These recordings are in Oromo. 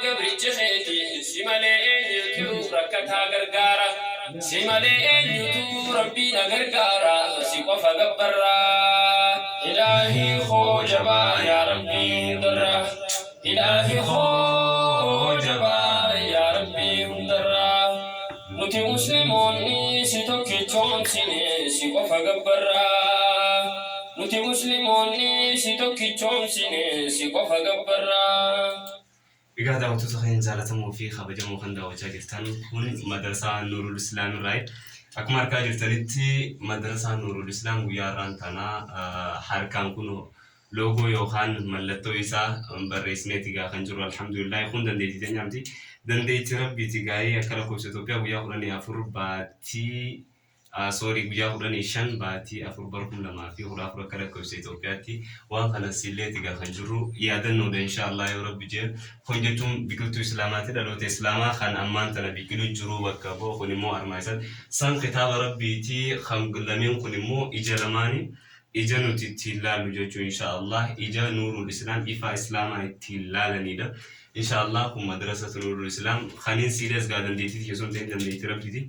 Gabricha keeti, si malee eenyutu rakkataa gargaara? Si malee eenyutu Rabbii na gargaara? Si qofa gabbarra. Ilaahii koo jabaa, yaa Rabbii hundarra. Ilaahii koo jabaa, yaa Rabbii hundarra. Nuti Muslimoonni si tokkichoomsine, si qofa gabbarra. Nuti Muslimoonni si tokkichoomsine, si qofa gabbarra. Egaa daawwattoota keenya jaalatamoo fi kabajamoo, kan daawwachaa jirtan kun madrasaa Nuurul Islaam irraayi. Akkuma argaa jirtanitti madrasaa Nuurul Islaam guyyaa har'aan tanaa harkaan kun loogoo yookaan mallattoo isaa barreessineeti gaa kan jiru. Alhamdulillah, kun dandeettii teenyaa miti. Dandeettii Rabbiiti gaa'ee akka lakkoofsa Itoophiyaa guyyaa 14 baatii, sorry, guyyaa 15 baatii 4 bara 2014 akka lakkoofsa Itoophiyaatti waan kana siilleeti gaa kan jirru yaadannoodha. Inshaallah, yoo Rabbi jee, kun jechuun biqiltuu Islaamaati, dhaloota Islaamaa kan ammaan tana biqilu jiru bakka bu'a. Kun immoo armaa isaati san kitaaba Rabbiiti. Kan lameen kun immoo ija lamaani, ija nuti ittiin laallu jechuu. Inshaallah, ija Nuurul Islaam, ifaa Islaamaa ittiin laalanidha. Inshaallah, kun madrasatu Nuurul Islaam kaniin siilees gaa dandeettii tiyya sun ta'in, dandeettii Rabbiiti.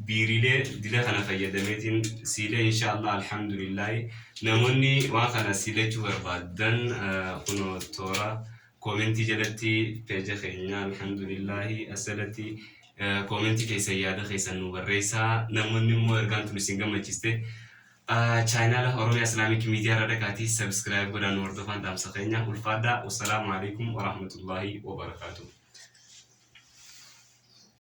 Biiriilee dila kana fayyadameetiin siilee. Inshaallah, alhamdulillahi, namoonni waan kana siilachuu barbaadan kunoo toora koomentii jalatti peeja keenya, alhamdulillahi, asalatti koomentii keessan, yaada keessan nu barreessaa. Namoonni immoo ergaan tun isin gammachiiste chaayinaala Oromiyaa Islamic Media irra dhaqaatii subscribe godhaan nu hordofaan dhaamsa keenya. Ulfaadhaa. Wassalaamu alaikum warahmatullaahi wabarakaatuh.